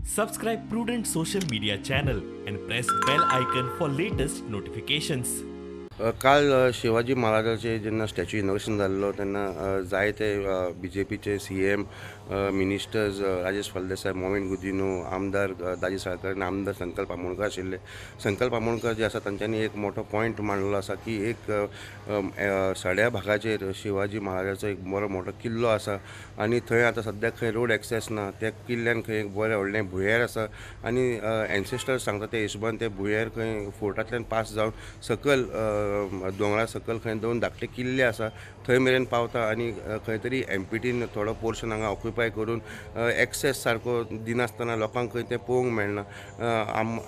Subscribe Prudent Social Media channel and press bell icon for latest notifications. काल शिवाजी महाराजाचे जेन्ना statue inauguration जाल्लो तेन्ना जायते बीजेपीचे सीएम, मिनिस्टर्स राजेश फळदेसाय, मॉविन गुदिन्हो, आमदार दाजी साळकर आनी आमदार संकल्प आमोणकर आशिल्ले. संकल्प आमोणकर जे आसा तांच्यांनी एक मोठो पॉयंट मांडलेलो आसा की एक सड्या भागाचेर शिवाजी महाराजाचो एक बरो मोठो किल्लो आसा आनी थंय आतां सद्याक खंय रोड एक्सेस ना. त्या किल्ल्यान खंय एक बरें व्हडलें भुंयेर आसा आनी एन्सेस्टर्स सांगता त्या हिशोबान ते भुंयेर खंय फोर्टांतल्यान पास जावन सकयल दोंगरा सकयल खंय दोन धाकटे किल्ले आसा थंय मेरेन पावता आनी खंय तरी एमपीटीन थोडो पोर्शन हांगा ऑक्युपाय करून एक्सेस सारको दिनासतना लोकांक खंय तें पळोवंक मेळना.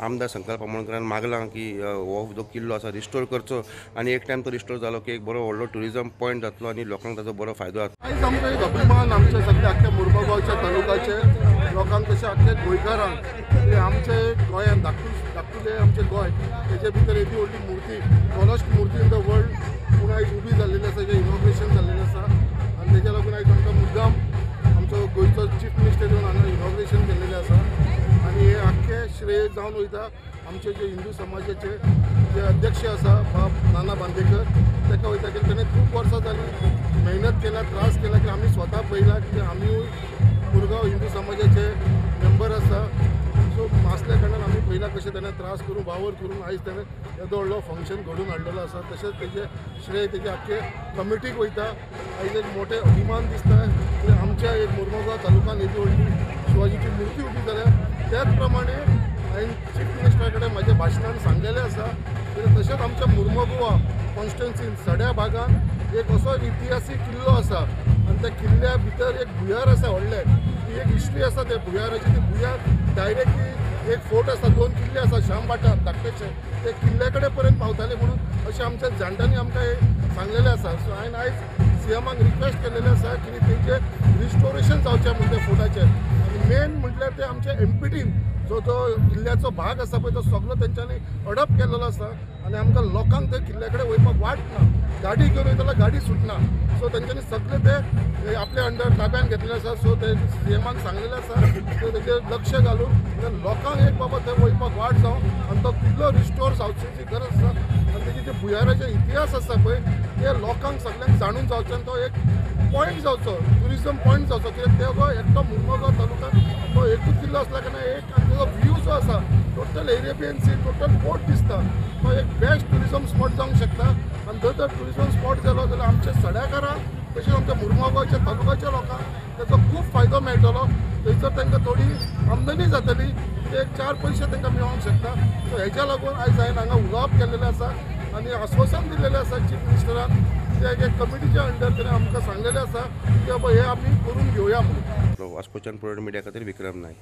आमदार संकल्प आमोणकरान मागलां की हो जो किल्लो आसा रिस्टोर करचो आनी एक टायम तो रिस्टोर जालो की एक बरो व्हडलो ट्युरिजम पॉयंट जातलो आनी लोकांक ताचो बरो फायदो जातलो. आयज आमकां एक अभिमान आमच्या सगळ्या आख्ख्या मुरमुगांवच्या तालुक्याचे लोकांक तशें आख्ख्या गोंयकारांक की आमचे गोंयांत धाकटुलें आमचें गोंय तेजे भितर येदी व्हडली मुर्ती, टॉलस्ट मुर्ती इन the world पूण आयज उबी जाल्लेली आसा, जें इनॉग्रेशन जाल्लेलें आसा आनी तेज्या लागून आयज आमकां मुद्दाम आमचो गोंयचो चीफ मिनिस्टर येवन हांगा इनॉग्रेशन केल्लेलें आसा आनी हें आख्खें श्रेय जावन वयता आमचे जे हिंदू समाजाचे जे अध्यक्ष आसा बाब नाना बांदेकर ताका वयता की तेणें खूब वर्सां जालीं मेहनत केल्या, त्रास केला की आमी स्वता पळयला की आमी मुरगांव हिंदू समाजाचे मेंबर आसा. सो आसल्या कारणान आमी पळयला कशें तेणें त्रास करून वावर करून आयज तेणें येदो व्हडलो फंक्शन घडोवन हाडलेलो आसा. तशेंच तेजें श्रेय तेजे आख्खे कमिटीक वयता. आयज एक मोठें अभिमान दिसता की आमच्या एक मुरमुगांव तालुक्यान येदी व्हडली शिवाजीची मुर्ती उबी जाल्या. त्याच प्रमाणे हांवें चीफ मिनिस्टरा कडेन म्हाज्या भाशणान सांगलेलें आसा की तशेंच आमच्या मुरमुगांव कॉन्स्टिट्युएन्सीन सड्या भागान एक असो इतिहासीक किल्लो आसा आनी त्या किल्ल्या भितर एक भुंयार आसा व्हडलें, ती एक हिस्ट्री आसा त्या भुंयाराची. ती भुंयार डायरेक्टली एक फोर्ट आसा, दोन किल्ले आसा श्यामभाटार धाकटेचे, ते किल्ल्या कडेन पर्यंत पावताले म्हणून अशें आमच्या जाणट्यांनी आमकां हें सांगलेलें आसा. सो हांवें आयज सीएमाक रिक्वेस्ट केलेलें आसा की तेजें रिस्टोरेशन जावचें म्हूण त्या फोर्टाचें आनी मेन म्हटल्यार ते आमच्या एमपीटीन जो तो किल्ल्याचो भाग आसा पळय तो सगळो तेंच्यांनी अडप केलेलो आसा आनी आमकां लोकांक त्या किल्ल्या कडेन वयपाक वाट ना, गाडी घेवन वयता जाल्यार गाडी सुटना. सो तेंच्यांनी सगळें ते आपल्या अंडर ताब्यान घेतलेलें आसा. सो ते सीएमाक सांगलेलें आसा सो तेजेर लक्ष घालून लोकांक एक बाबा थंय वयपाक वाट जावं आनी तो किल्लो रिस्टोर जावची गरज आसा आनी तेजी जे भुंयाराचे इतिहास आसा पळय ते लोकांक सगळ्यांक जाणून जावचें आनी तो एक पॉयंट जावचो, ट्युरिजम पॉयंट जावचो. कित्याक ते एकटो मुरमुगांव तालुक्यान तो एकूच किल्लो आसल्या कारणान एक आनी तेजो व्यू जो आसा total Arabian sea, total port दिसता, तो एक बेस्ट ट्युरिजम स्पॉट जावंक शकता. आनी जर तर ट्युरिजम स्पॉट जालो जाल्यार आमच्या सड्याकारांक तशेंच आमच्या मुरमुगांवच्या तालुक्याच्या लोकांक तेचो खूब फायदो मेळटलो. थंयसर तांकां थोडी आमदनी जातली, ते एक चार पयशे तांकां मेळोंक शकता. सो हेज्या लागून आयज हांवें हांगा उलोवप केल्लेलें आसा आनी आस्वासन दिल्लेलें आसा चीफ मिनिस्टरान ते एक कमिटीच्या अंडर तेणें आमकां सांगलेलें आसा की बाबा हें आमी करून घेवया म्हणून. वास्कोच्यान प्रुडंट मिडिया खातीर विक्रम नायक.